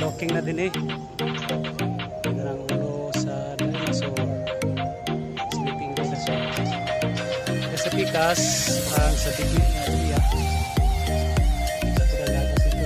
Looking na din eh. Yan ang ulo sa dinosaur. Sleeping dinosaur. Kaya sa pikas, ang sa bigi na area. Ito na lagas ito.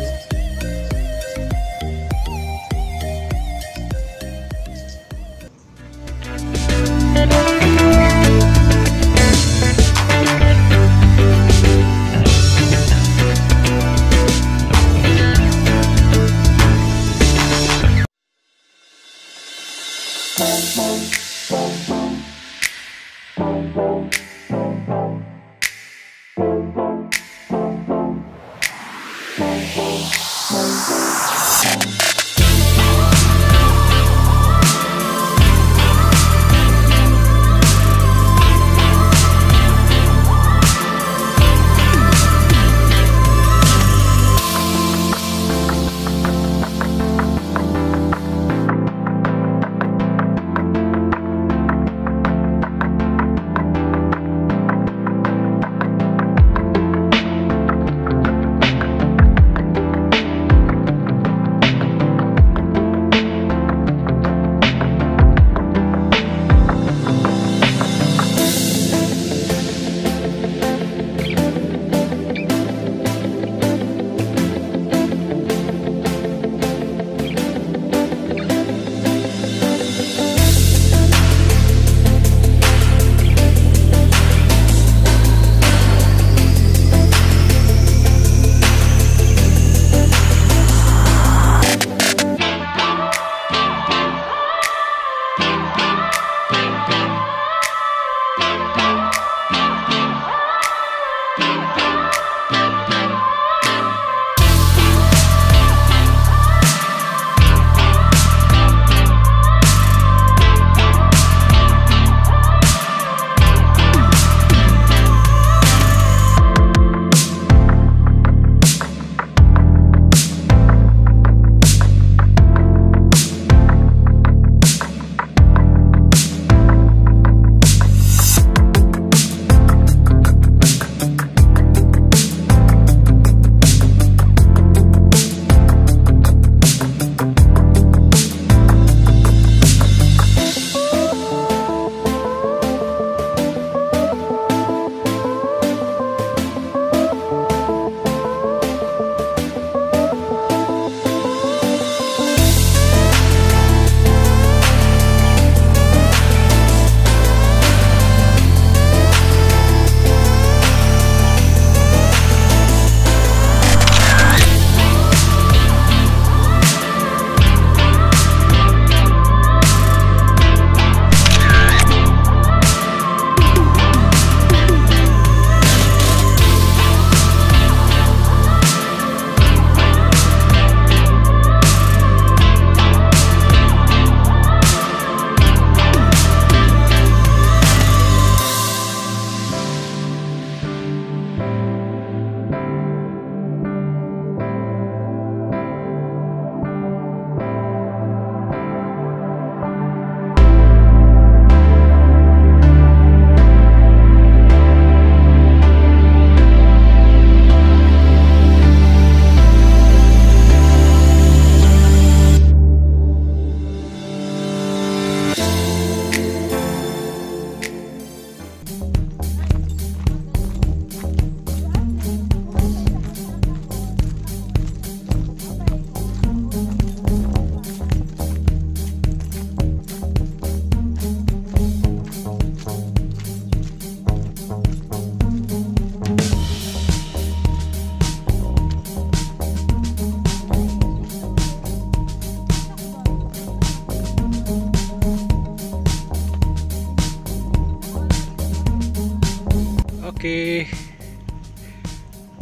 Okay.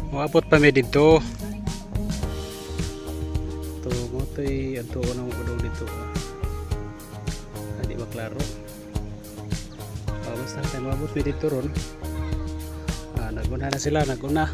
Moabot pa mi dito. To mo to'y adto nang udong dito. Di ba klaro? Basta tayo moabot mi dito ron. Naguna na sila, naguna.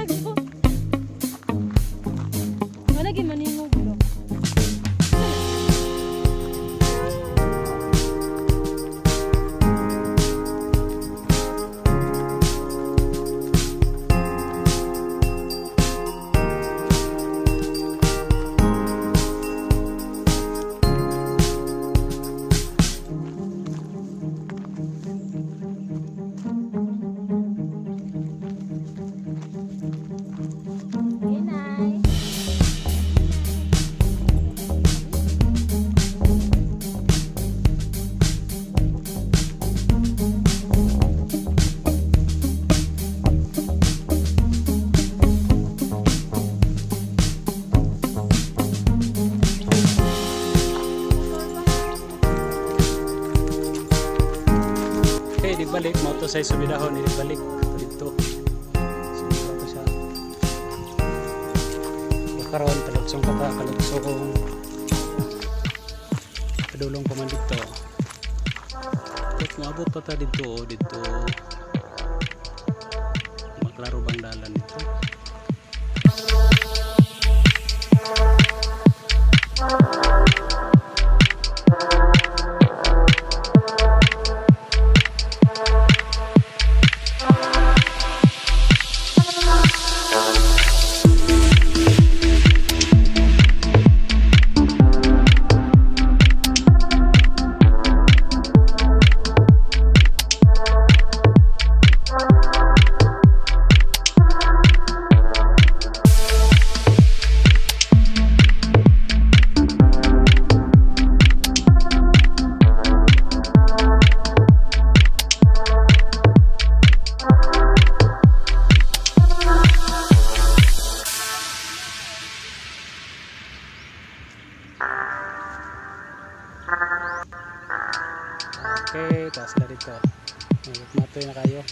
Sagpo. Wala gi maningog lo. Hinay. Okay, di balik mo to sa subidahon, di balik dito. So, dito siya. So, karon kalugsong ka ta, kalugsong. Padulong pa man dito. At moabot pa ta dito, oh, dito. Maklaro bang dalan dito? Okay, taas na dito. Matoy na kayo.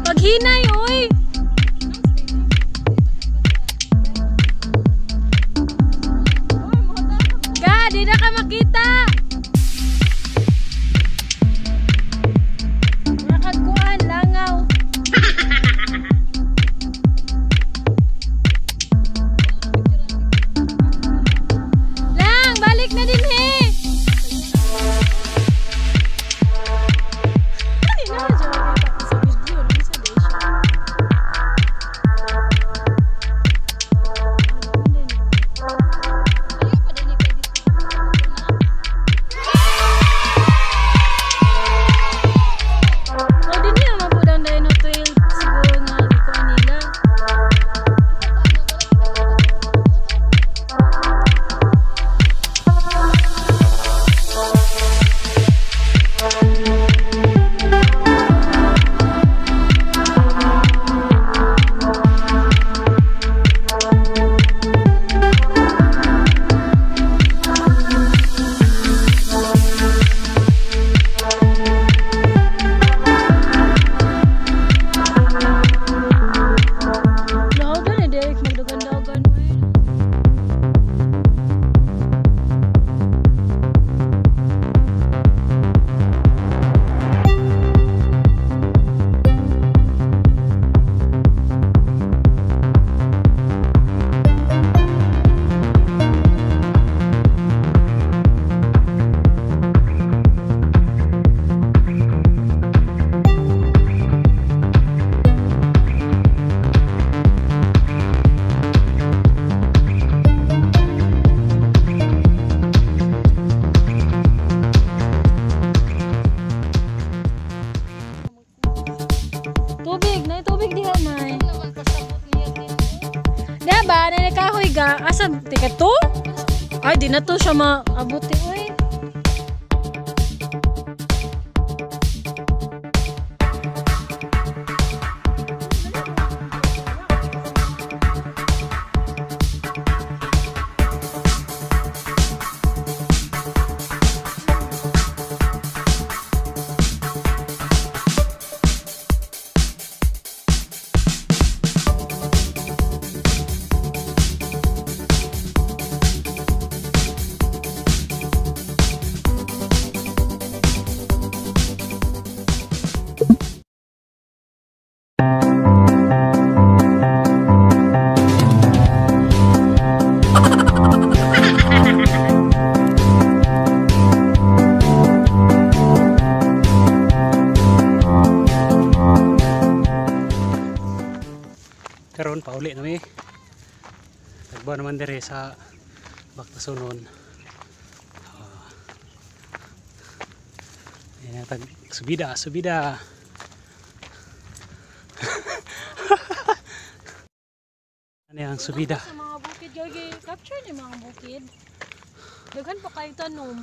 Paghinay, oy! Ka, di na ka makita! Nakagkuhan, langaw. Lang, balik na din he! Di na siya makita sa video. Ano sa day siya? O, di niya mapudang dino trail siguro nga gikuan nila. Laod na ni Derek magdagan-dagan. Uy. Tubig, nay tubig diha nay. Diha ba nay nakahoy ga? Asa tika to? Ay, di na to siya maabuti, uy. Karon pauli na mi. Tagba naman dire sa Bactasonon. Ayan na, tag subida, subida. Ano yung subida? Sa mga bukid, gagi, capture ni mga bukid. Daghan pa kayo tanom.